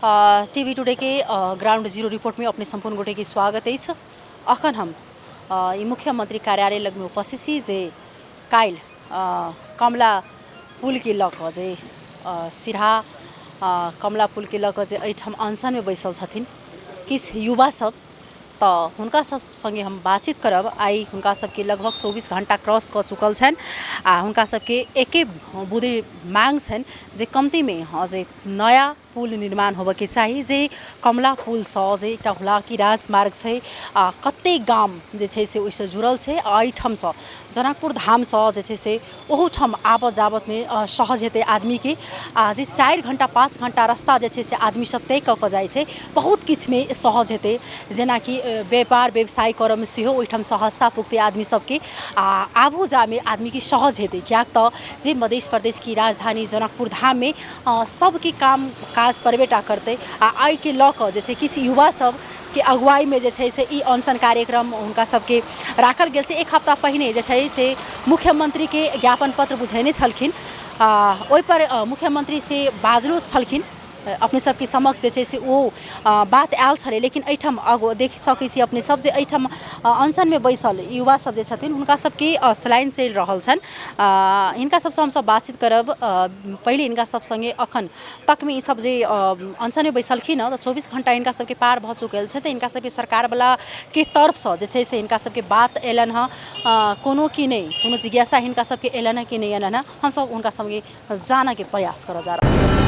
TV today के ground zero report में अपने सम्पूर्ण गोटे के स्वागत अछि। अखन हम ई मुख्यमंत्री कार्यालय लगमे उपस्थित छी जे काल्हि कमला पुलके लऽ कऽ जे सिरहा कमला पुलके लऽ कऽ जे एहिठाम अनशनमे बैसल छथिन किछु युवा सब, तऽ हुनका सब सङ्गे हम बातचीत करब। आइ हुनका सबके लगभग 24 घण्टा क्रॉस कऽ चुकल छनि आ हुनका सबके एके बुधे माँग छनि जे कम्तीमे जे नयाँ पुल निर्माण होबऽके चाही, जे कमला पुलसँ जे एकटा हुलाकी राजमार्ग छै आ कतेक गाम जे छै से ओहिसँ जुड़ल छै आ एहिठामसँ जनकपुर धामसँ जे छै से ओहूठाम आबऽ जाबऽमे सहज हेतै आदमीके। आ जे 4 घण्टा 5 घण्टा रस्ता जे छै से आदमी सब तय कऽ कऽ जाइ छै, बहुत किछुमे सहज हेतै, जेनाकि व्यापार व्यवसाय करऽमे सेहो ओहिठाम सहजता पुगतै आदमी सबके आ आबहो जाइमे आदमीके सहज हेतै, किएक तऽ जे मध्य प्रदेशके राजधानी जनकपुर धाममे सबके काम काज पड़बे टा करतै। आ एहिके लऽ कऽ जे छै किछु युवा सबके अगुवाईमे जे छै से ई अनशन कार्यक्रम हुनका सबके राखल गेल छै। एक हफ्ता पहिने जे छै से मुख्यमन्त्रीके ज्ञापन पत्र बुझेने छलखिन, ओहिपर मुख्यमन्त्री से बाजलो छलखिन, अपने सबके समक्ष जे छै से ओ बात आयल छलै। लेकिन एहिठाम आगू देख सकै छी अपने सब जे एहिठाम अनशनमे बैसल युवा सब जे छथिन हुनका सबके सलाइन चलि रहल छनि। हिनका सबसँ हमसब बातचीत करब। पहिले हिनका सब सङ्गे अखन तकमे ई सब जे अनशनमे बैसलखिन हँ तऽ 24 घण्टा हिनका सबके पार भऽ चुकल छै, तऽ हिनका सबके सरकारवलाके तरफसँ जे छै से हिनका सबके बात अयलनि हँ कोनो कि नहि, कोनो जिज्ञासा हिनका सबके अयलनि हँ कि नहि अयलनि हँ, हमसब हुनका सङ्गे जानऽके प्रयास करऽ जा रहल।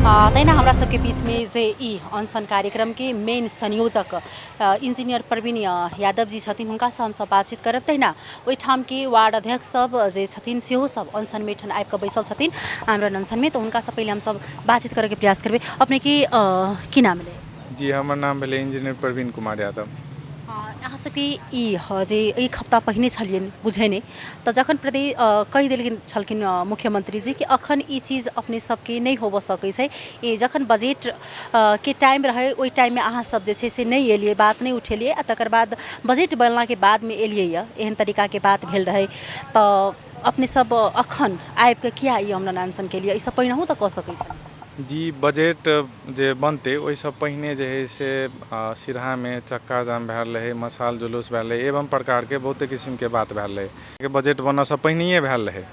तहिना हमरा सबके बीचमे जे ई अनशन कार्यक्रमके मेन संयोजक इंजीनियर प्रवीण यादव जी छथिन, हुनकासँ हमसब बातचीत करब। तहिना ओहिठामके वार्ड अध्यक्ष सब जे छथिन सेहो सब अनशनमे एहिठाम आबिकऽ बैसल छथिन आमरण अनशनमे, तऽ हुनकासँ पहिले हमसब बातचीत करऽके प्रयास करबै। अपनेके की नाम भेलै? जी, हमर नाम भेलै इंजीनियर प्रवीण कुमार यादव। अहाँ सबके ई जे एक हफ्ता पहिने छलियनि बुझेने, तऽ जखन प्रति कहि देलखिन छलखिन मुख्यमंत्री जी कि अखन ई चीज अपने सबके नहि होबऽ सकै छै, ई जखन बजट के टाइम रहै ओहि टाइममे अहाँ सब जे छै से नहि एलियै, बात नहि उठेलियै आ तकर बाद बजट बनलाके बादमे एलियै यऽ, एहन तरीकाके बात भेल रहै, तऽ अपने सब अखन आबिकऽ किया ई आमरण अनशन केलियै? एहिसँ पहिनहु तऽ कऽ सकै छलियै। जी, बजट जे बनतै ओहिसँ पहिने जे हइ से सिरहामे चक्का जाम भेल रहै, मशाल जुलूस भेल रहै, एवम प्रकारके बहुते किसिमके बात भेल रहै। बजट बनऽसँ पहिनहिए भेल रहै,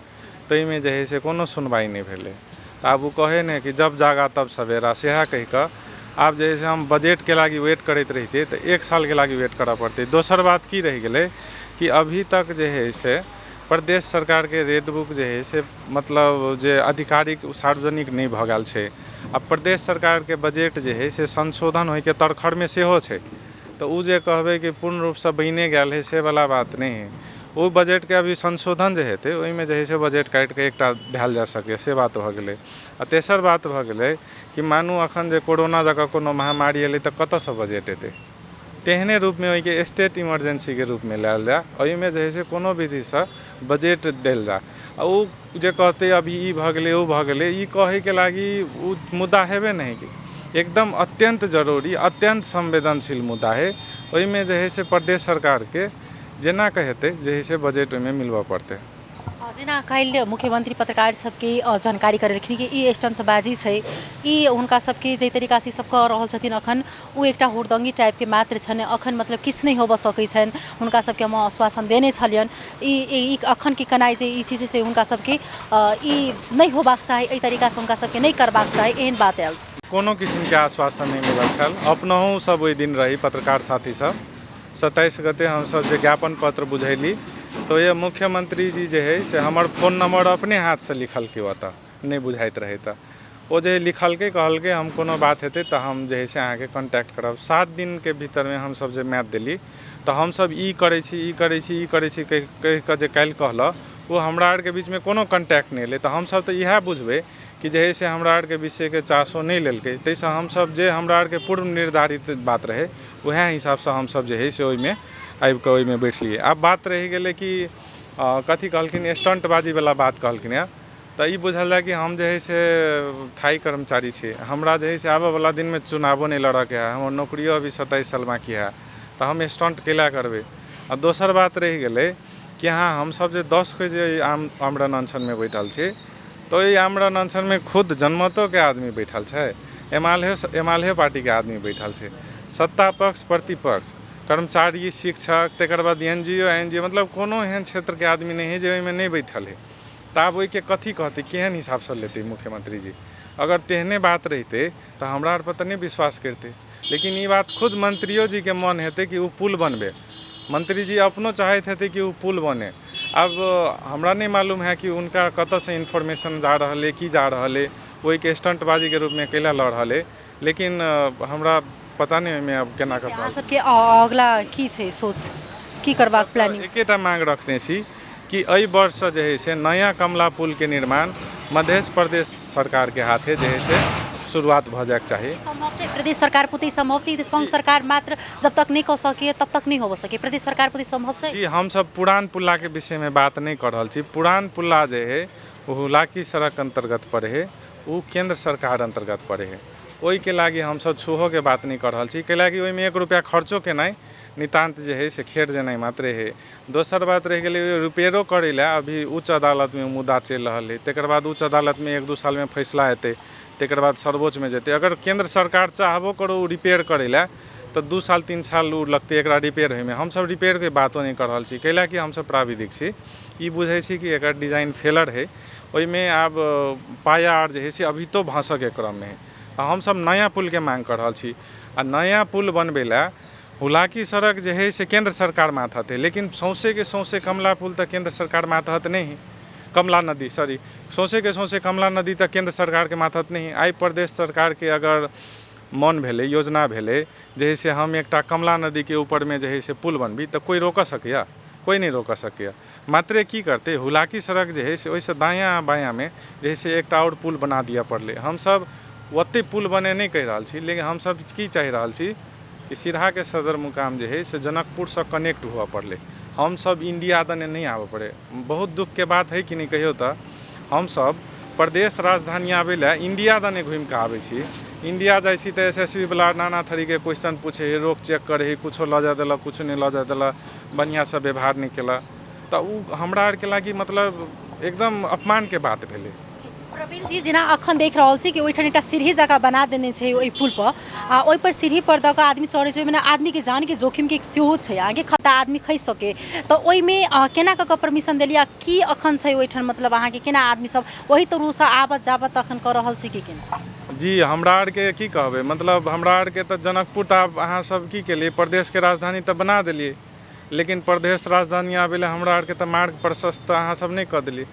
ताहिमे जे हइ से कोनो सुनवाइ नहि भेलै। तऽ आब ओ कहै नहि कि जब जागा तब सवेरा, सएह कहिकऽ आब जे हइ से हम बजटके लागि वेट करैत रहितिए तऽ एक सालके लागि वेट करऽ पड़तै। दोसर बात की रहि गेलै कि अभी तक जे हइ से प्रदेश सरकारके रेड बुक जे हइ से मतलब जे आधिकारिक सार्वजनिक नहि भऽ गेल छै आ प्रदेश सरकारके बजट जे हइ से संशोधन होइके तरखरमे सेहो छै, तऽ ओ जे कहबै कि पूर्ण रूपसँ बनिए गेल हइ से वला बात नहि हइ। ओ बजटके अभी संशोधन जे हेतै ओहिमे जे हइ से बजट काटिके एकटा धयल जा सकैए, से बात भऽ गेलै। आ तेसर बात भऽ गेलै कि मानू एखन जे कोरोना जकाँ कोनो महामारी एलै तऽ कतऽसँ बजट एतै? तेहने रूपमे ओहिके स्टेट इमरजेन्सीके रूपमे लायल जाय, ओहिमे जे हइ से कोनो विधिसँ बजट देल जाय। आ ओ जे कहतै अभी ई भऽ गेलै ओ भऽ गेलै, ई कहैके लागि ओ मुद्दा हेबे नहि हइ। एकदम अत्यन्त जरूरी अत्यन्त संवेदनशील मुद्दा हइ, ओहिमे जे हइ से प्रदेश सरकारके जेना कऽ हेतै जे हइ से बजट ओहिमे मिलबऽ पड़तै। जेना काल्हि मुख्यमंत्री पत्रकार सबके जानकारी करेलखिन कि ई स्टंटबाजी छै, ई हुनका सबके जाहि तरीकासँ ई सब कऽ रहल छथिन अखन ओ एकटा हुड़दंगी टाइपके मात्र छनि, अखन मतलब किछु नहि होबऽ सकै छनि। हुनका सबके हम आश्वासन देने छलियनि। ई ई अखनके केनाइ जे ई चीज से हुनका सबके ई नहि होबाक चाही, एहि तरीकासँ हुनका सबके नहि करबाक चाही, एहन बात आयल छै। कोनो किसिमके आश्वासन नहि मिलल छल। अपनहुँ सब ओहि दिन रही पत्रकार साथी सब। 27 गते हमसब जे ज्ञापन पत्र बुझैली तऽ ओहि मुख्यमंत्री जी जे हइ से हमर फोन नंबर अपने हाथसँ लिखलकै, ओतऽ नहि बुझाइत रहै तऽ ओ जे लिखलकै कहलकै हम कोनो बात हेतै तऽ हम जे हइ से अहाँके कॉन्टैक्ट करब। 7 दिनके भीतरमे हमसब जे मैप देली तऽ हमसब ई करै छी ई करै छी ई करै छी कहि कहिकऽ जे काल्हि कहलक ओ हमरा आरके बीचमे कोनो कॉन्टैक्ट नहि एलै, तऽ हमसब तऽ इएह बुझबै कि जे हइ से हमरा आरके विषयके चासो नहि लेलकै। ताहिसँ हमसब जे हमरा आरके पूर्व निर्धारित बात रहै वएह हिसाबसँ हमसब जे हइ से ओहिमे आबिकऽ ओहिमे बैठलिए। आब बात रहि गेलै कि कथी कहलखिन स्टन्टबाजीवला बात कहलखिन हँ, तऽ ई बुझल जाए कि हम जे हइ से थाइ कर्मचारी छी, हमरा जे हइ से आबऽवला दिनमे चुनावो नहि लड़ऽके हइ, हमर नौकरियो अभी 27 साल बाँकी हइ, तऽ हम स्टन्ट कैला करबै? आओर दोसर बात रहि गेलै कि अहाँ हमसब जे 10 गो जे आमरण अनशनमे बैठल छी तऽ ओहि आमरण अनशनमे खुद जनमतोके आदमी बैठल छै, एमाले एमाले पार्टीके आदमी बैठल छै, सत्ता पक्ष प्रतिपक्ष, कर्मचारी, शिक्षक, तकर बाद N G O N G ओ, मतलब कोनो एहन क्षेत्रके आदमी नहि हइ जे ओहिमे नहि बैठल हइ। तऽ आब ओहिके कथी कहतै, केहन हिसाबसँ लेतै मुख्यमंत्री जी? अगर तेहने बात रहितै तऽ हमरा आरपर तऽ नहि विश्वास करितै। लेकिन ई बात खुद मंत्रियो जीके मन हेतै कि ओ पुल बनबै, मंत्री जी अपनो चाहैत हेतै कि ओ पुल बने। आब हमरा नहि मालूम है कि हुनका कतऽसँ इन्फॉर्मेशन जा रहल अइ, की जा रहल अइ, ओहिके स्टंटबाजीके रूपमे कैला लऽ रहल अइ, लेकिन हमरा पता नहि ओहिमे आब केना कऽ। अहाँ सबके अगला की छै सोच, की करबाक प्लानिंग? एकेटा मांग रखने छी कि एहि वर्षसँ जे हइ से नया कमला पुलके निर्माण मध्य प्रदेश सरकारके हाथे जे हइ से शुरुआत भऽ जाइके चाही। सम्भव छै प्रदेश सरकार पुते? सम्भव छै? संघ सरकार मात्र जब तक नहि कऽ सके तब तक नहि होबऽ सके। प्रदेश सरकार पुते सम्भव छै? जी, हमसब पुरान पुलाके विषयमे बात नहि कऽ रहल छी। पुरान पुला जे हइ ओ हुलाकी सड़क अन्तर्गत पड़ै हइ, ओ केन्द्र सरकार अन्तर्गत पड़ै हइ। ओहिके लागि हमसब छुहोके बात नहि कऽ रहल छी, कैलाकि ओहिमे एक रुपैआ खर्चो केनाइ नितान्त जे हइ से खेर जेनाइ मात्रे हइ। दोसर बात रहि गेलै, रिपेयरो करै लए अभी उच्च अदालतमे मुद्दा चलि रहल हइ। तकर बाद उच्च अदालतमे 1-2 सालमे फैसला हेतै, तकर बाद सर्वोच्चमे जेतै। अगर केन्द्र सरकार चाहबो करू ओ रिपेयर करै लए तऽ 2 साल 3 साल ओ लगतै एकरा रिपेयर होइमे। हमसब रिपेयरके बातो नहि कऽ रहल छी, कैलाकि हमसब प्राविधिक छी, ई बुझै छी कि एकर डिजाइन फेलर हइ। ओहिमे आब पाया आर जे हइ से अभी तो भाँसऽके क्रममे हइ आ हमसब नया पुलके माँग कऽ रहल छी। आ नया पुल बनबै लए हुलाकी सड़क जे हइ से केन्द्र सरकार मातहत हइ, लेकिन सौँसेके सौँसे कमला पुल तऽ केन्द्र सरकार मातहत नहि हइ, कमला नदी, सॉरी, सौँसेके सौँसे कमला नदी तऽ केन्द्र सरकारके मातहत नहि हइ। आइ प्रदेश सरकारके अगर मन भेलै, योजना भेलै जे हइ से हम एकटा कमला नदीके ऊपरमे जे हइ से पुल बनबी, तऽ कोइ रोकऽ सकैए? कोइ नहि रोकऽ सकैए। मात्रे की करतै, हुलाकी सड़क जे हइ से ओहिसँ दायाँ आ बायाँमे जे हइ से एकटा आओर पुल बना दिअ पड़लै। हमसभ ओतेक पुल बने नहि कहि रहल छी, लेकिन हमसभ की चाहि रहल छी कि सिरहाके सदर मुकाम जे हइ से जनकपुरसँ कनेक्ट हुअ पड़लै, हमसभ इण्डिया दने नहि आबऽ पड़ै। बहुत दुःखके बात हइ कि नहि कहियौ? तऽ हमसभ प्रदेश राजधानी आबै लए इण्डिया दने घुमिकऽ आबै छी। इण्डिया जाइ छी तऽ एस एस बी वला नाना तरीके क्वेश्चन पूछै हइ, रोक चेक करै हइ, कुछो लऽ जाय देलक, कुछो नहि लऽ जाय देलक, बढ़िआँसँ व्यवहार नहि केलक। तऽ ओ हमरा आरके लागि मतलब एकदम अपमानके बात भेलै। प्रवीण जी, जेना अखन देख रहल छी कि ओहिठाम एकटा सीढ़ी जकाँ बना देने छै ओहि पुलपर, आ ओहिपर सीढ़ीपर दऽ कऽ आदमी चढ़ै छै। ओहिमे आदमीके जानके जोखिमके सेहो छै, अहाँके खतरा, आदमी खसि सकै। तऽ ओहिमे केना कऽ कऽ परमिशन देलियै आ की अखन छै ओहिठाम? मतलब अहाँके केना आदमी सब ओहि थ्रूसँ आबत जाबत अखन कऽ रहल छी कि केना? जी, हमरा आरके की कहबै, मतलब हमरा आरके तऽ जनकपुर तऽ आब अहाँ सब की केलियै, प्रदेशके राजधानी तऽ बना देलियै, लेकिन प्रदेश राजधानी आबै लए हमरा आरके तऽ मार्ग प्रशस्त तऽ अहाँ सब नहि कऽ देलियै।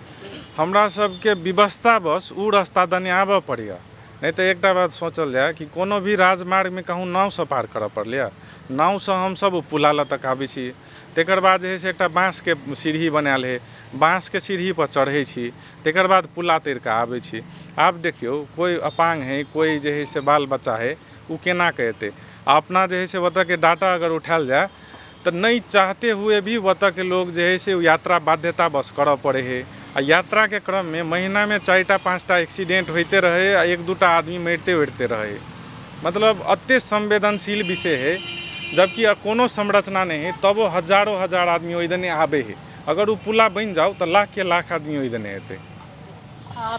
हमरा सबके विवशता बस ओ रास्ता दने आबऽ पड़ैए। नहि तऽ एकटा बात सोचल जाय कि कोनो भी राजमार्गमे कहूँ नावसँ पार करऽ पड़लैए? नावसँ हमसब ओ पुला लग तक आबै छी, तकर बाद जे हइ से एकटा बाँसके सीढ़ी बनायल हइ, बाँसके सीढ़ीपर चढ़ै छी, तकर बाद पुला तैर कऽ आबै छी। आब देखियौ, कोइ अपाङ्ग हइ, कोइ जे हइ से बाल बच्चा हइ, ओ केना कऽ एतै? आ अपना जे हइ से ओतऽके डाटा अगर उठायल जाय तऽ नहि चाहते हुए भी ओतऽके लोग जे हइ से ओ यात्रा बाध्यता बस करऽ पड़ै हइ। आ यात्राके क्रममे महीनामे 4टा 5टा एक्सीडेंट होइते रहै हइ आ 1-2टा आदमी मरिते उरिते रहै हइ। मतलब एतेक संवेदनशील विषय हइ, जबकि कोनो संरचना नहि हइ, तबो हजारो हजार आदमी ओहि दने आबै हइ। अगर ओ पुला बनि जाउ तऽ लाखके लाख आदमी ओहि दने एतै।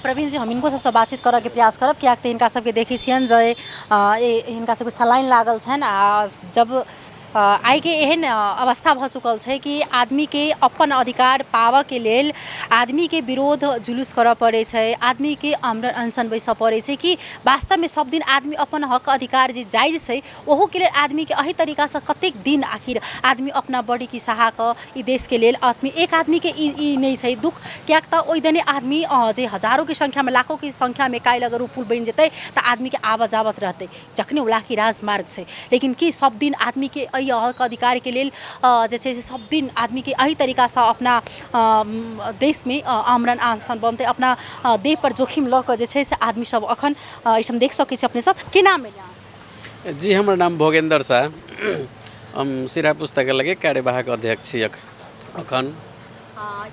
प्रवीण जी, हम हिनको सबसँ बातचीत करऽके प्रयास करब, किएक तऽ हिनका सबके देखै छियनि जे हिनका सबके सलाइन लागल छनि। आ जब आइके एहन अवस्था भऽ चुकल छै कि आदमीके अपन अधिकार पाबऽके लेल आदमीके विरोध जुलूस करऽ पड़ै छै, आदमीके आमरण अनशन बैसऽ पड़ै छै, कि वास्तवमे सब दिन आदमी अपन हक अधिकार जे जायज छै ओहोके लेल आदमीके एहि तरीकासँ कतेक दिन आखिर आदमी अपना बॉडीके सहा कऽ ई देशके लेल आदमी एक आदमीके ई ई नहि छै दुःख, किएक तऽ ओहि दने आदमी जे हजारोके संख्यामे, लाखोके संख्यामे काल्हि अगर ओ पुल बनि जेतै तऽ आदमीके आबत जाबत रहतै, जखने हुलाकी राजमार्ग छै। लेकिन की सब दिन आदमीके एहि हक अधिकारके लेल जे छै से सब दिन आदमीके एहि तरीकासँ अपना देशमे आमरण अनशन बनतै, अपना देहपर जोखिम लऽ कऽ जे छै से आदमी सब अखन एहिठाम देख सकै छी अपने सब? की नाम भेल अहाँके? जी, हमर नाम भोगेन्द्र शाह। हम सिरहा पुस्तकालयके कार्यवाहक अध्यक्ष छी अखन।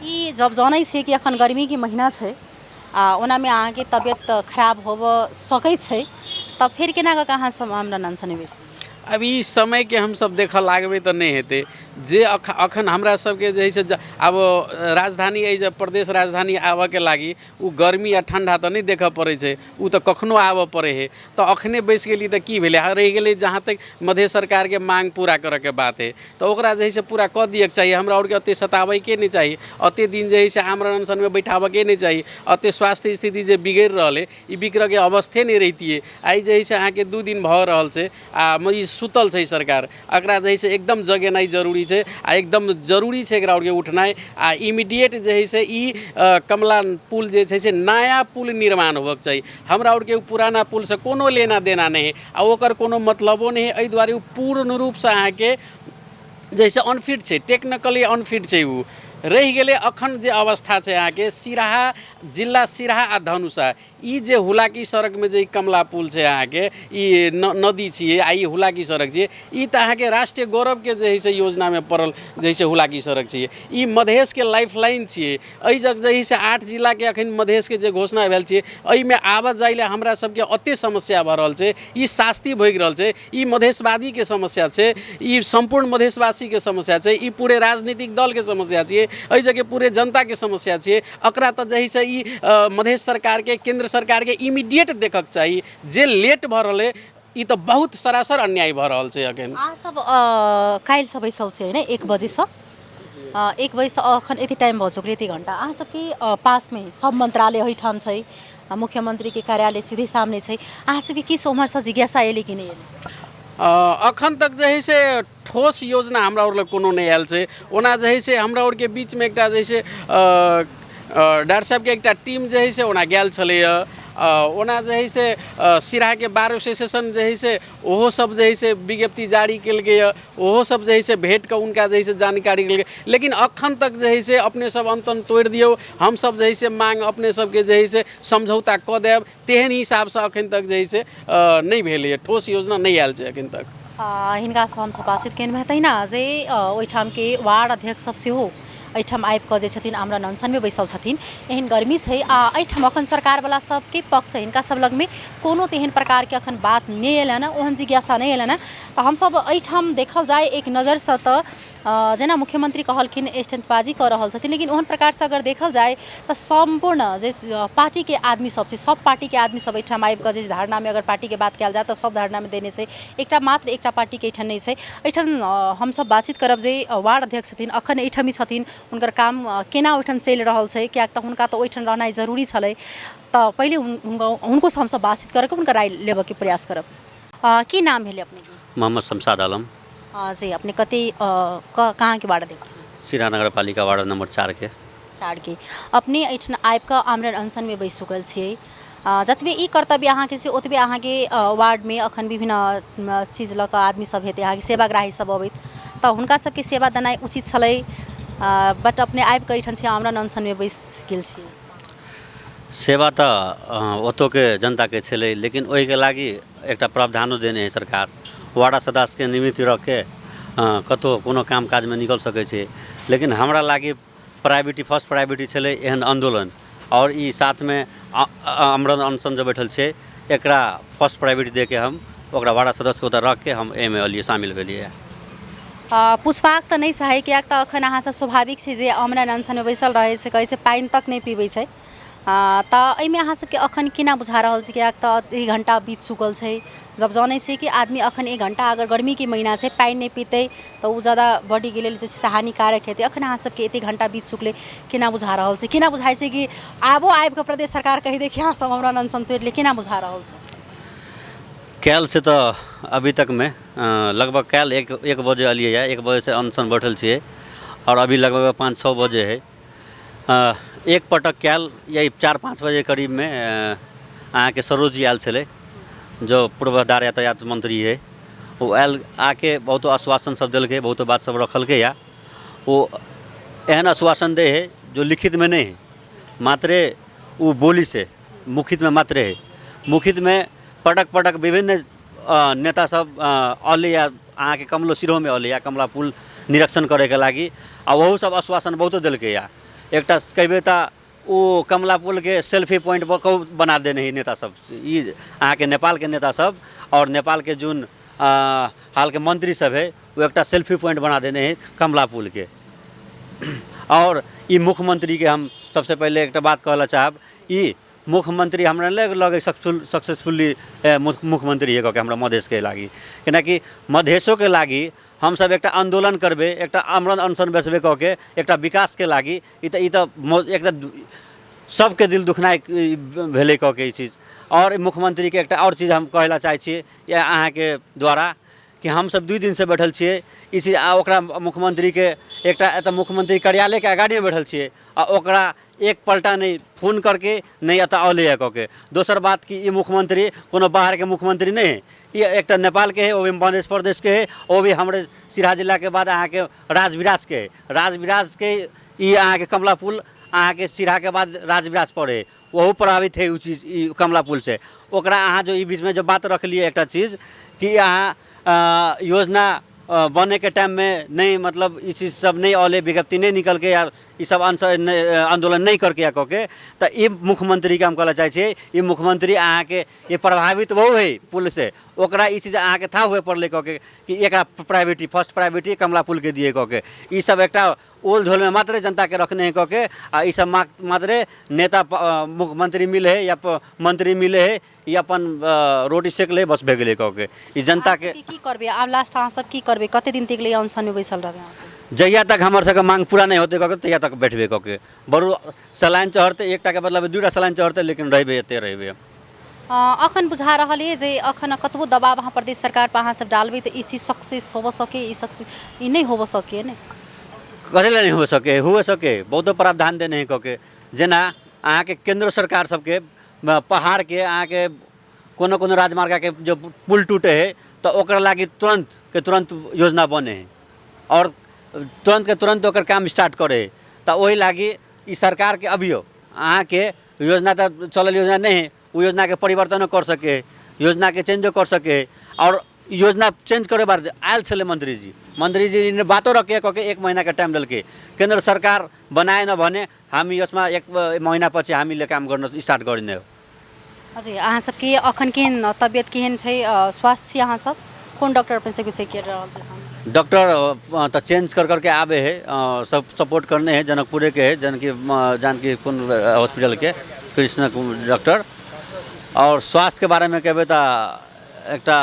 ई जब जनै छियै कि अखन गर्मीके महीना छै आ ओनामे अहाँके तबियत खराब होबऽ सकै छै, तब फेर केना कऽ कऽ अहाँ सब आमरण अनशन बैसबै? अब ई समयके हमसब देखऽ लागबै तऽ नहि हेतै। जे अखन हमरा सबके जे हइ से आब राजधानी एहि जे प्रदेश राजधानी आबऽके लागि ओ गर्मी आ ठण्डा तऽ नहि देखऽ पड़ै छै, ओ तऽ कखनो आबऽ पड़ै हइ। तऽ अखने बैसि गेली तऽ की भेलै? रहि गेलै जहाँ तक मधेश सरकारके माँग पूरा करऽके बात हइ, तऽ ओकरा जे हइ से पूरा कऽ दियऽके चाही। हमरा आओरके एतेक सताबैके नहि चाही, एतेक दिन जे हइ से आमरण अनशनमे बैठाबऽके नहि चाही। एतेक स्वास्थ्य स्थिति जे बिगड़ि रहल हइ, ई बिगड़ऽके अवस्थे नहि रहितियै। आइ जे हइ से अहाँके 2 दिन भऽ रहल छै आ ई सुतल छै सरकार। एकरा जे हइ से एकदम जगेनाइ जरूरी छै आ एकदम जरूरी छै एकरा आओरके उठनाइ आ इमीडिएट जे हइ से ई कमला पुल जे छै से नया पुल निर्माण होबऽके चाही। हमरा आओरके ओ पुराना पुलसँ कोनो लेना देना नहि हइ आ ओकर कोनो मतलबो नहि हइ। एहि दुआरे ओ पूर्ण रूपसँ अहाँके जैसे अनफिट छै, टेक्निकली अनफिट छै ओ रहि गेलै। अखन जे अवस्था छै अहाँके सिरहा जिला, सिरहा आ धनुषा, ई जे हुलाकी सड़कमे जे ई कमला पुल छै अहाँके, ई नदी छियै आ ई हुलाकी सड़क छियै, ई तऽ अहाँके राष्ट्रीय गौरवके जे हइ से योजनामे पड़ल जे हइ से हुलाकी सड़क छियै। ई मधेशके लाइफ लाइन छियै। एहि जग जे हइ से 8 जिलाके अखन मधेशके जे घोषणा भेल छै, एहिमे आबऽ जाइ लए हमरा सबके एतेक समस्या भऽ रहल छै, ई शास्ति भोगि रहल छै। ई मधेशवादीके समस्या छै, ई सम्पूर्ण मधेशवासीके समस्या छै, ई पूरे राजनीतिक दलके समस्या छियै, एहि जगह पूरे जनताके समस्या छियै। एकरा तऽ जे हइ से ई मधेश सरकारके, केन्द्र सरकारके इमीडिएट देखऽके चाही। जे लेट भऽ रहल अइ, ई तऽ बहुत सरासर अन्याय भऽ रहल छै अखन। अहाँ सब काल्हिसँ बैसल छियै ने 1 बजेसँ? 1 बजेसँ अखन एते टाइम भऽ चुकलै, एते घण्टा। अहाँ सबके पासमे सब मन्त्रालय एहिठाम छै, मुख्यमन्त्रीके कार्यालय सीधे सामने छै, अहाँ सबके किछु ओम्हरसँ जिज्ञासा एलै कि नहि एलै? अखन तक जे हइ से ठोस योजना हमरा आओर लग कोनो नहि आयल छै। ओना जे हइ से हमरा आओरके बीचमे एकटा जे हइ से डॉक्टर साहबके एकटा टीम जे हइ से ओना गेल छलैए। ओना जे हइ से सिराहाके बार एसोसिएशन जे हइ से ओहो सब जे हइ से विज्ञप्ति जारी केलकैए, ओहो सब जे हइ से भेट कऽ हुनका जे हइ से जानकारी देलकै। लेकिन अखन तक जे हइ से अपने सब अनतन तोड़ि दियौ, हमसब जे हइ से माँग अपने सबके जे हइ से समझौता कऽ देब, तेहन हिसाबसँ अखन तक जे हइ से नहि भेलैए, ठोस योजना नहि आयल छै अखन तक। हिनकासँ हमसब बातचीत केलहुँ हेँ। तहिना जे ओहिठामके वार्ड अध्यक्ष सब सेहो एहिठाम आबिकऽ जे छथिन आमरण अनशनमे बैसल छथिन। एहन गर्मी छै आ एहिठाम अखन सरकारवला सबके पक्ष हिनका सब लगमे कोनो तेहन प्रकारके अखन बात नहि अयलनि हँ, ओहन जिज्ञासा नहि अयलनि हँ। तऽ हमसब एहिठाम देखल जाय एक नजरसँ तऽ जेना मुख्यमंत्री कहलखिन स्टंटबाजी कऽ रहल छथिन, लेकिन ओहन प्रकारसँ अगर देखल जाय तऽ सम्पूर्ण जे पार्टीके आदमी सब छै, सब पार्टीके आदमी सब एहिठाम आबिकऽ जे धरनामे अगर पार्टीके बात कयल जाय तऽ सब धरनामे देने छै, एकटा मात्र एकटा पार्टीके एहिठाम नहि छै। एहिठाम हमसब बातचीत करब जे वार्ड अध्यक्ष छथिन, अखन एहिठाम ही छथिन, हुनकर काम केना ओहिठाम चलि रहल छै, किएक तऽ हुनका तऽ ओहिठाम रहनाइ जरूरी छलै। तऽ पहिले हुनकोसँ हमसब बातचीत करऽके हुनकर राय लेबऽके प्रयास करब। की नाम भेलै अपनेके? मोहम्मद शमशाद आलम। जी, अपने कते कहाँके वार्ड अध्यक्ष छी? सिरा नगरपालिका वार्ड नंबर 4 के। 4 के। अपने एहिठाम आबिकऽ आमरण अनशनमे बैसि चुकल छियै। जतबे ई कर्तव्य अहाँके छै ओतबे अहाँके वार्डमे अखन विभिन्न चीज लऽ कऽ आदमी सब हेतै, अहाँके सेवाग्राही सब अबैत, तऽ हुनका सबके सेवा देनाइ उचित छलै, बट अपने आबिकऽ एहिठाम छी आमरण अनशनमे बैसि गेल छी। सेवा तऽ ओतौके जनताके छलै, लेकिन ओहिके लागि एकटा प्रावधानो देने हइ सरकार, वार्ड सदस्यके निमित्त रखिके कतहु कोनो काम काजमे निकलि सकै छै। लेकिन हमरा लागि प्रायोरिटी, फर्स्ट प्रायोरिटी छलै एहन आन्दोलन, आओर ई साथमे आमरण अनशन जे बैठल छै एकरा फर्स्ट प्रायोरिटी दैके हम ओकरा वार्ड सदस्यके ओतऽ रखिके हम एहिमे एलियै, शामिल भेलियै। पुछबाक तऽ नहि चाही, किएक तऽ एखन अहाँसभ स्वाभाविक छै जे आमरण अनशनमे बैसल रहै छै, कहै छै पानि तक नहि पीबै छै, तऽ एहिमे अहाँ सबके अखन केना बुझा रहल छै? किएक तऽ 1 घण्टा बीत चुकल छै। जब जनै छियै कि आदमी अखन 1 घण्टा अगर गर्मीके महीना छै पानि नहि पीतै तऽ ओ जादा बॉडीके लेल जे छै से हानिकारक हेतै। अखन अहाँ सबके एतेक घण्टा बीत चुकलै, केना बुझा रहल छै? केना बुझाइ छै कि आबो आबिकऽ प्रदेश सरकार कहि दै कि अहाँ सब आमरण अनशन तोड़ि लिअ, केना बुझा रहल छै? काल्हि से तऽ अभी तकमे लगभग काल्हि 1 बजे एलियै, 1 बजेसँ अनशन बैठल छियै आओर अभी लगभग 5-6 बजे हइ। एक पटक कयल यही 4-5 बजे करीबमे अहाँके सरोज जी आयल छलै, जो पूर्वाधार यातायात मंत्री है, ओ आयल, आके बहुतो आश्वासन सब देलकै, बहुतो बात सब रखलकै। या ओ एहन आश्वासन दै है जो लिखितमे नहि है, मात्रे ओ बोलीसँ मुखितमे मात्रे है। मुखितमे पटक पटक विभिन्न नेता सब अलैया, अहाँके कमलो सिरहोमे अलैया कमला पुल निरीक्षण करैके लागि, आ ओहो सब आश्वासन बहुतो देलकैया। एकटा कहबै तऽ ओ कमला पुलके सेल्फी पॉइंट कहू बना देने है नेता सब, ई अहाँके नेपालके नेता सब आओर नेपालके जोन हालके मंत्री सब है, ओ एकटा सेल्फी पॉइंट बना देने हइ कमला पुलके। आओर ई मुख्यमंत्रीके हम सबसँ पहिले एकटा बात कहऽ लए चाहब, ई मुख्यमंत्री हमरा नहि लगै सक्सेसफुली मुख्यमंत्री है कऽ हमरा मधेशके लागि, कैलाकि मधेशोके लागि हमसब एकटा आन्दोलन करबै, एकटा आमरण अनशन बैसबै कऽ के एकटा विकासके लागि। ई तऽ एक तऽ सबके दिल दुखनाइ भेलै कऽ के ई चीज। आओर मुख्यमंत्रीके एकटा आओर चीज हम कहै लए चाहै छियै या अहाँके द्वारा कि हमसब 2 दिनसँ बैठल छियै ई चीज, आ ओकरा मुख्यमंत्रीके एकटा एतऽ मुख्यमंत्री कार्यालयके अगाड़ीमे बैठल छियै आ ओकरा एक पलटा नहि फोन करके नहि एतऽ अयलैए कऽ के। दोसर बात कि ई मुख्यमंत्री कोनो बाहरके मुख्यमंत्री नहि हइ, ई एकटा नेपालके हइ, ओ भी मध्य प्रदेशके हइ, ओ भी हमरे सिरहा जिलाके बाद अहाँके राजविराजके हइ। राजविराजके ई अहाँके कमला पुल अहाँके सिरहाके बाद राजविराज पड़ै हइ, ओहो प्रभावित हइ ओ चीज ई कमला पुलसँ। ओकरा अहाँ जो ई बीचमे जो बात रखलियै एकटा चीज कि अहाँ योजना बनैके टाइममे नहि, मतलब ई चीज सब नहि अयलै, विज्ञप्ति नहि निकलकै या ई सब आन्दोलन नहि करके या कऽ के, तऽ ई मुख्यमंत्रीके हम कहऽ चाहै छियै, ई मुख्यमंत्री अहाँके ई प्रभावित ओहो हइ पुलसँ, ओकरा ई चीज अहाँके थाह हुए पड़लै कऽ के कि एकरा प्रायोरिटी, फर्स्ट प्रायोरिटी कमला पुलके दियै कऽ के। ई सब एकटा ओल झोलमे मात्रे जनताके रखने हइ कऽ के, आ ई सब मात्रे नेता मुख्यमंत्री मिलै हइ या मंत्री मिलै हइ, ई अपन रोटी सेक लै बस भए गेलै कऽ के ई जनताके। की करबै आब लास्ट अहाँ सब की करबै, कते दिन तक ले अनशनमे बैसल रहबै अहाँ सब? जहिया तक हमर सबके मांग पूरा नहि होतै कऽ के तहिया तक बैठबै कऽ के। बरू सलाइन चढ़तै, एकटाके बदलामे 2टा सलाइन चढ़तै, लेकिन रहबै, एते रहबै। अखन बुझा रहल अइ जे अखन कतबो दबाव अहाँ प्रदेश सरकार पर अहाँ सब डालबै तऽ ई चीज सक्सेस होबऽ सकै, ई सक्सेस ई नहि होबऽ सकै ने? कथी लए नहि हो सके? हुए सके, बहुतो प्रावधान देने हइ कऽ के। जेना अहाँके केन्द्र सरकार सबके पहाड़के अहाँके कोनो कोनो राजमार्गके जो पुल टूटे हइ तऽ ओकरा लागि तुरन्त के तुरन्त योजना बने हइ आओर तुरन्त के तुरन्त ओकर काम स्टार्ट करै हइ। तऽ ओहि लागि ई सरकारके अभियो अहाँके योजना तऽ चलल योजना नहि हइ, ओ योजनाके परिवर्तनो कर सकै हइ, योजनाके चेंजो कर सकै हइ। आओर योजना चेंज करै बार आयल छलै मंत्रीजी, मंत्रीजी बातो रखिए कऽ के 1 महिनाके टाइम देलकै। केन्द्र सरकार बनाएन भने हामी यसमा 1 महिनापछि हामीले काम गर्न स्टार्ट गरिने हो। हजुर, अहाँ सबके अखन केहन तबियत केहन छै, स्वास्थ्य छी अहाँ सब? कोन डॉक्टर अपने सबके चेक कर रहल छै? डॉक्टर तऽ चेंज कर करके आबे है, सब सपोर्ट करने है, जनकपुरे के है, जानकी जानकी कोन हॉस्पिटल के कृष्ण डॉक्टर। और स्वास्थ्य के बारे में कहबै तऽ एकटा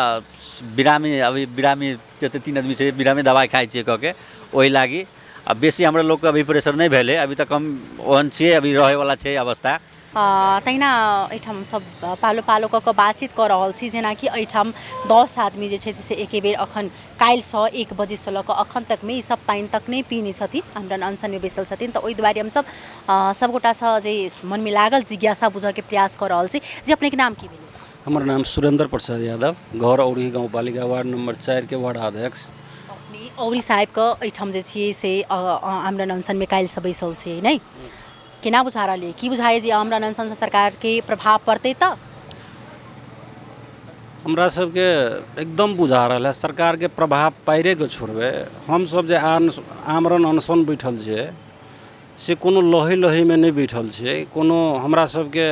बिरामी, अभी बिरामी जते 3 आदमी छै बिरामी दवाइ खाइ छियै कऽ के ओहि लागि। आ बेसी हमरा लोकके अभी प्रेशर नहि भेलै, अभी तऽ कम ओहन छियै, अभी रहैवला छै अवस्था। तहिना एहिठाम सब पालो पालो कऽ कऽ बातचीत कऽ रहल छी। जेनाकि एहिठाम 10 आदमी जे छथि से एके बेर अखन काल्हिसँ 1 बजेसँ लऽ कऽ अखन तकमे ई सब पानि तक नहि पीने छथिन, आमरण अनशनमे बैसल छथिन। तऽ ओहि दुआरे हमसब सबगोटासँ जे मनमे लागल जिज्ञासा बुझऽके प्रयास कऽ रहल छी। जे अपनेके नाम की भेल? हमर नाम सुरेंद्र प्रसाद यादव, घर औरही गाउँपालिका वार्ड नंबर 4 के वार्ड अध्यक्ष। अपने औरी साहेबके एहिठाम जे छियै से आमरण अनशनमे काल्हिसँ बैसल छियै नहि? केना बुझा रहल अइ, की बुझाइए जे आमरण अनशनसँ सरकारके प्रभाव पड़तै? तऽ हमरा सबके एकदम बुझा रहल है सरकारके प्रभाव पाड़िके छोड़बै। हमसब जे आमरण अनशन बैठल छियै से कोनो लहै लहैमे नहि बैठल छियै, कोनो हमरा सबके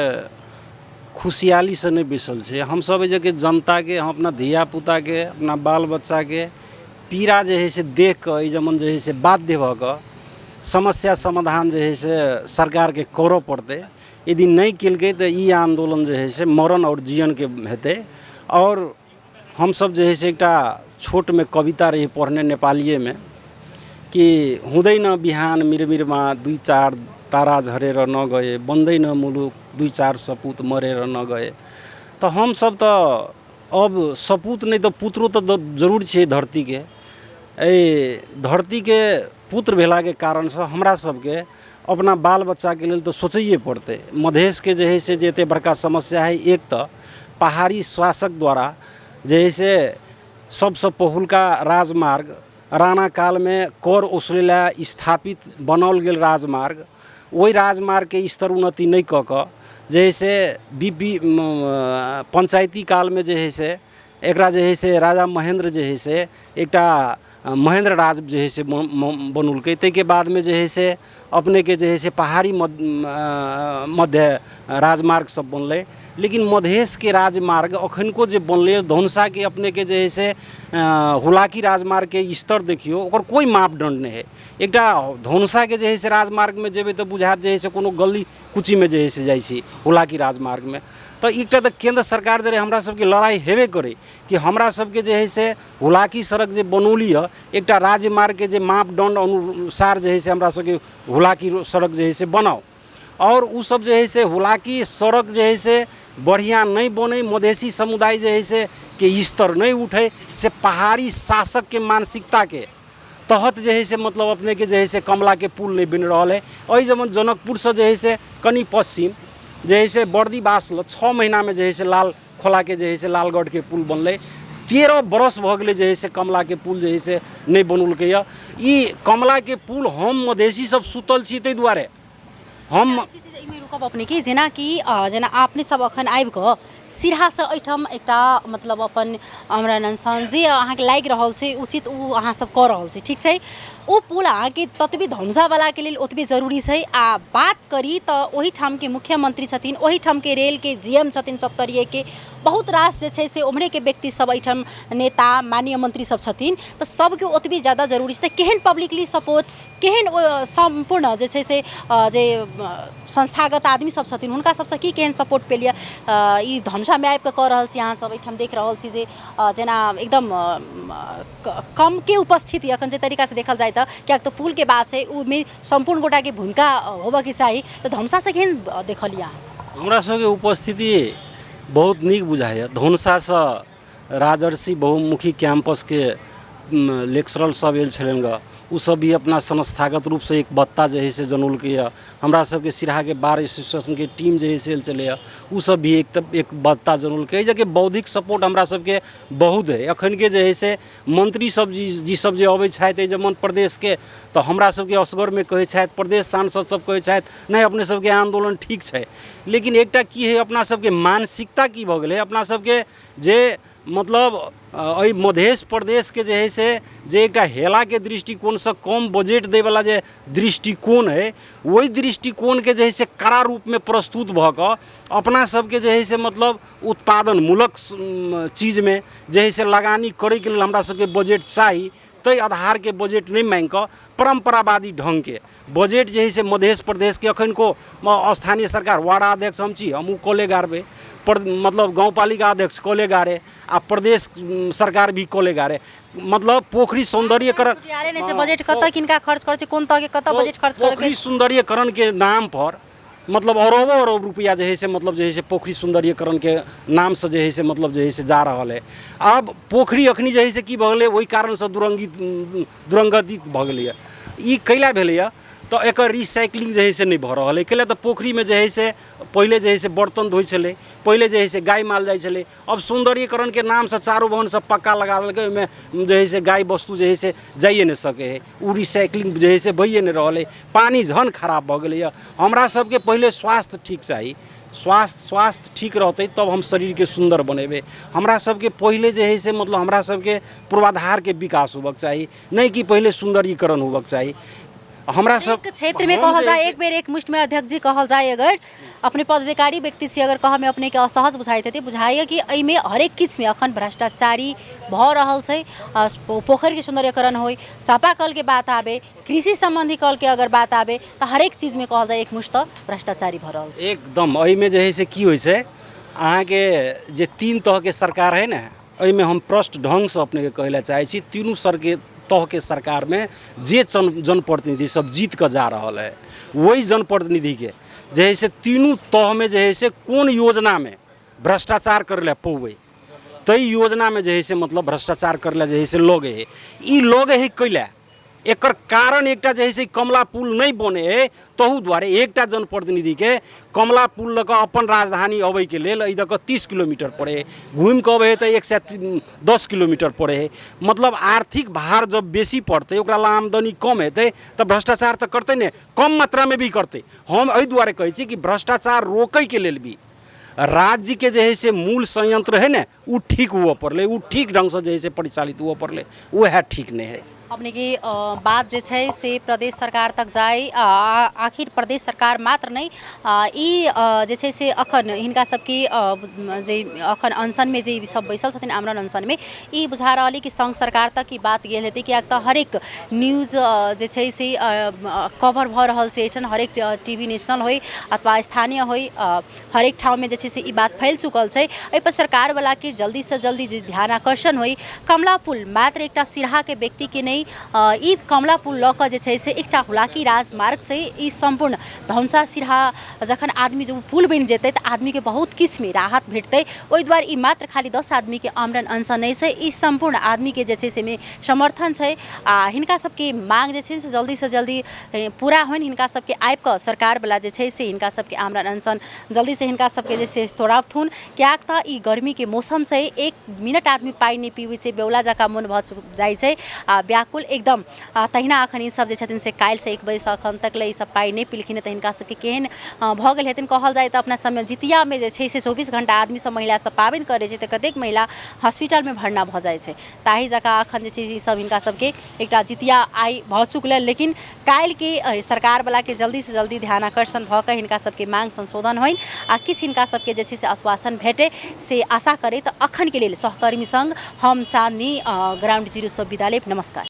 खुशहालीसँ नहि बैसल छियै। हमसब एहि जगहके जनताके, हम अपना धियापुताके, अपना बाल बच्चाके पीड़ा जे हइ से देख कऽ एहि जमन जे हइ से बाध्य भऽ कऽ समस्या समाधान जे हइ से सरकारके करऽ पड़तै। यदि नहि केलकै तऽ ई आन्दोलन जे हइ से मरण आओर जीवनके हेतै। आओर हमसब जे हइ से एकटा छोटमे कविता रही पढ़ने नेपालिएमे कि हुँदैन बिहान मिरमिरमा दुई चार तारा झरेर नगए, बन्दैन मुलुक दुई चार सपुत मरेर नगए। तऽ हमसब तऽ अब सपूत नहि तऽ पुत्रो तऽ जरूर छियै धरतीके। एहि धरतीके पुत्र भेलाके कारणसँ हमरा सबके अपना बाल बच्चाके लेल तऽ सोचैए पड़तै। मधेशके जे हइ से जे एतेक बड़का समस्या हइ, एक तऽ पहाड़ी शासक द्वारा जे हइ से सबसँ पहिलुका राजमार्ग राणा कालमे कर ओसुलै लए स्थापित बनाओल गेल राजमार्ग, ओहि राजमार्गके स्तर उन्नति नहि कऽ कऽ जे हइ से बी पी पञ्चायती कालमे जे हइ से एकरा जे हइ से राजा महेन्द्र जे हइ से एकटा महेन्द्र राज जे हइ से बनौलकै। ताहिके बादमे जे हइ से अपनेके जे हइ से पहाड़ी मध्य राजमार्ग सब बनलै। लेकिन मधेशके राजमार्ग अखनको जे बनलै धनुषाके अपनेके जे हइ से हुलाकी राजमार्गके स्तर देखियौ, ओकर कोइ मापदण्ड नहि हइ। एकटा धनुषाके जे हइ से राजमार्गमे जेबै तऽ बुझायत जे हइ से कोनो गली कूचीमे जे हइ से जाइ छी हुलाकी राजमार्गमे। तऽ एकटा तऽ केन्द्र सरकार जरे हमरा सबके लड़ाइ हेबे करै कि हमरा सबके जे हइ से हुलाकी सड़क जे बनौली हँ, एकटा राजमार्गके जे मापदण्ड अनुसार जे हइ से हमरा सबके हुलाकी सड़क जे हइ से बनाउ। आओर ओ सब जे हइ से हुलाकी सड़क जे हइ से बढ़िआँ नहि बनै, मधेसी समुदाय जे हइ से के स्तर नहि उठै, से पहाड़ी शासकके मानसिकताके तहत जे हइ से मतलब अपनेके जे हइ से कमलाके पुल नहि बनि रहल हइ। एहि जमन जनकपुरसँ जे हइ से कनि पश्चिम जे हइ से बर्दीबास लग 6 महीनामे जे हइ से लाल खोलाके जे हइ से लालगढ़के पुल बनलै। 13 बरस भऽ गेलै जे हइ से कमलाके पुल जे हइ से नहि बनौलकैए। ई कमलाके पुल हम मधेसी सब सुतल छी ताहि दुआरे हम एहिमे रुकब अपने कि जेनाकि जेना अपने सब अखन आबि कऽ सिरहासँ एहिठाम एकटा मतलब अपन आमरण अनशन जे अहाँके लागि रहल छै उचित, ओ अहाँ सब कऽ रहल छी, ठीक छै। ओ पुल अहाँके ततबे धनुषावलाके लेल ओतबे जरूरी छै। आ बात करी तऽ ओहिठामके मुख्यमंत्री छथिन, ओहिठामके रेलके जी एम छथिन, सप्तरीएके बहुत रास जे छै से ओम्हरेके व्यक्ति सब एहिठाम नेता माननीय मंत्री सब छथिन, तऽ सबके ओतबे ज्यादा जरूरी छै। तऽ केहन पब्लिकली सपोर्ट, केहन ओ सम्पूर्ण जे छै से जे संस्थागत आदमी सब छथिन हुनका सबसँ की केहन सपोर्ट पेलियै? ई धनुषामे आबिकऽ कऽ रहल छी अहाँ सब, एहिठाम देख रहल छी जे जेना एकदम कमके उपस्थिति अखन जे तरीकासँ देखल जाय तऽ, किएक तऽ पुलके बात छै, ओहिमे सम्पूर्ण गोटाके भूमिका होबऽके चाही, तऽ धनुषासँ केहन देखलियै अहाँ? हमरा सबके उपस्थिति बहुत नीक बुझाइए। धनुषासँ राजर्षि बहुमुखी कैंपसके लेक्चरर सब आयल छलनि गऽ, ओ सब भी अपना संस्थागत रूपसँ एक बत्ता जे हइ से जनौलकैए। हमरा सबके सिरहाके बार एसोसिएशनके टीम जे हइ से आयल छलैए, ओ सब भी एक बत्ता जनौलकै। एहि जगह बौद्धिक सपोर्ट हमरा सबके बहुत हइ। एखनके जे हइ से मंत्री सब जी सब जे अबै छथि एहि जमन प्रदेशके, तऽ हमरा सबके असगरमे कहै छथि, प्रदेश सांसद सब कहै छथि नहि अपने सबके आन्दोलन ठीक छै। लेकिन एकटा की हइ, अपना सबके मानसिकता की भऽ गेलै, अपना सबके जे मतलब एहि मधेश प्रदेशके जे हइ से जे एकटा हेलाके दृष्टिकोणसँ कम बजट दैवला जे दृष्टिकोण हइ, ओहि दृष्टिकोणके जे हइ से कड़ा रूपमे प्रस्तुत भऽ कऽ अपना सबके जे हइ से मतलब उत्पादनमूलक चीजमे जे हइ से लगानी करैके लेल हमरा सबके बजट चाही, ताहि आधारके बजट नहि माँगिकऽ परम्परावादी ढङ्गके बजट जे हइ से मधेश प्रदेशके एखनको स्थानीय सरकार वार्डाध्यक्ष हम छी, हमहूँ कले गाड़बै, पर मतलब गाँवपालिका अध्यक्ष कले गाड़े आ प्रदेश सरकार भी कले गाड़े, मतलब पोखरि सौन्दर्यकरण बजट कतऽ किनका खर्च करै छै, कोन तरहके कतऽ बजट खर्च करै? पोखरि सौन्दर्यकरणके नाम पर मतलब अरबों अरब रुपैआ जे हइ से मतलब जे हइ से पोखरि सौन्दर्यकरणके नामसँ जे हइ से मतलब जे हइ से जा रहल हइ। आब पोखरि अखनी जे हइ से की भऽ गेलै, ओहि कारणसँ दुरङ्गित दुरङ्गतित भऽ गेलैए। ई कैला भेलैए तऽ एकर रिसाइकलिंग जे हइ से नहि भऽ रहल हइ। कैला तऽ पोखरिमे जे हइ से पहिले जे हइ से बर्तन धोइ छलै, पहिले जे हइ से गाय माल जाइ छलै, अब सौन्दर्यीकरणके नामसँ चारू बगलसँ पक्का लगा देलकै, ओहिमे जे हइ से गाय वस्तु जे हइ से जाइए नहि सकै हइ, ओ रिसाइकलिंग जे हइ से भइए नहि रहल हइ। पानि जहन खराब भऽ गेलैए। हमरा सबके पहिले स्वास्थ्य ठीक चाही, स्वास्थ्य ठीक रहतै तब हम शरीरके सुन्दर बनेबै। हमरा सबके पहिले जे हइ से मतलब हमरा सबके पूर्वाधारके विकास होबऽके चाही, नहि कि पहिले सुन्दरीकरण होबऽके चाही। हमरा सब एक क्षेत्रमे कहल जाय, एक बेर एक मुष्टमे अध्यक्ष जी कहल जाय, अगर अपने पदाधिकारी व्यक्ति छी, अगर कहऽमे अपनेके असहज बुझाइत हेतै, बुझाइए कि एहिमे हरेक किछुमे अखन भ्रष्टाचारी भऽ रहल छै। पोखरिके सौन्दर्यकरण होइ, चापाकलके बात आबै, कृषि सम्बन्धी कलके अगर बात आबै, तऽ हरेक चीजमे कहल जाय एक मुष्ट भ्रष्टाचारी भऽ रहल छै। एकदम एहिमे जे हइ से की होइ छै, अहाँके जे तीन तहके सरकार हइ ने, एहिमे हम प्रष्ट ढङ्गसँ अपनेके कहै लए चाहै छी, तीनू सरके तहके सरकारमे जे जनप्रतिनिधि सब जीत कऽ जा रहल हइ, ओहि जनप्रतिनिधिके जे हइ से तीनू तहमे जे हइ से कोन योजनामे भ्रष्टाचार करै लए पौबै, ताहि योजनामे जे हइ से मतलब भ्रष्टाचार करै लए जे हइ से लगै हइ। ई लगै हइ कैला, एकर कारण एकटा जे हइ से कमला पुल नहि बनै हइ, तहू दुआरे एकटा जनप्रतिनिधिके कमला पुल लऽ कऽ अपन राजधानी अबैके लेल एहि दऽ कऽ 30 किलोमीटर पड़ै हइ, घुमि कऽ अबै हइ तऽ 110 किलोमीटर पड़ै हइ। मतलब आर्थिक भार जब बेसी पड़तै, ओकरा लग आमदनी कम हेतै तऽ भ्रष्टाचार तऽ करतै ने, कम मात्रामे भी करतै। हम एहि दुआरे कहै छी कि भ्रष्टाचार रोकैके लेल भी राज्यके जे हइ से मूल संयंत्र हइ ने, ओ ठीक हुअ पड़लै, ओ ठीक ढङ्गसँ जे हइ से परिचालित हुअ पड़लै, उएह ठीक नहि हइ। अपनेके बात जे छै से प्रदेश सरकार तक जाय। आखिर प्रदेश सरकार मात्र नहि, ई जे छै से अखन हिनका सबके जे अखन अनशनमे जे सब बैसल छथिन, आमरण अनशनमे, ई बुझा रहल अइ कि संघ सरकार तक ई बात गेल हेतै, किएक तऽ हरेक न्यूज जे छै से कवर भऽ रहल छै एहिठाम। हरेक टीवी नेशनल होइ अथवा स्थानीय होइ, हरेक ठाममे जे छै से ई बात फैल चुकल छै। एहिपर सरकारवलाके जल्दीसँ जल्दी जे ध्यान आकर्षण होइ। कमला पुल मात्र एकटा सिरहाके व्यक्तिके नहि, ई कमला पुल लऽ कऽ जे छै से एकटा हुलाकी राजमार्ग छै। ई सम्पूर्ण धनुषा सिरहा जखन आदमी जब पुल बनि जेतै तऽ आदमीके बहुत किछुमे राहत भेटतै। ओहि दुआरे ई मात्र खाली 10 आदमीके आमरण अनशन नहि छै, ई सम्पूर्ण आदमीके जे छै से एहिमे समर्थन छै आ हिनका सबके मांग जे छै से जल्दीसँ जल्दी पूरा होइन। हिनका सबके आबिकऽ सरकारवला जे छै से हिनका सबके आमरण अनशन जल्दीसँ हिनका सबके जे छै से तोड़ाबथुन, किएक तऽ ई गर्मीके मौसम छै। एक मिनट आदमी पानि नहि पीबै छै, बेौला जकाँ मोन भऽ जाइ छै आ व्याकुल एकदम। आ तहिना अखन ई सब जे छथिन से काल्हिसँ 1 बजेसँ अखन तक ले ई सब पानि नहि पीलखिन, तऽ हिनका सबके केहन भऽ गेल हेतनि। कहल जाइ तऽ अपना सबमे जितियामे जे छै से 24 घण्टा आदमी सब, महिला सब पाबनि करै छै, तऽ कतेक महिला हॉस्पिटलमे भरना भऽ जाइ छै। ताहि जकाँ अखन जे छै से ई सब हिनका सबके एकटा जितिया आइ भऽ चुकलनि, लेकिन काल्हिके सरकारवलाके जल्दीसँ जल्दी ध्यान आकर्षण भऽ कऽ हिनका सबके माँग संशोधन होइन आ किछु हिनका सबके जे छै से आश्वासन भेटै, से आशा करैत अखनके लेल सहकर्मी सङ्ग हम चाँदनी ग्राउंड जीरोसँ विदा लेब। नमस्कार।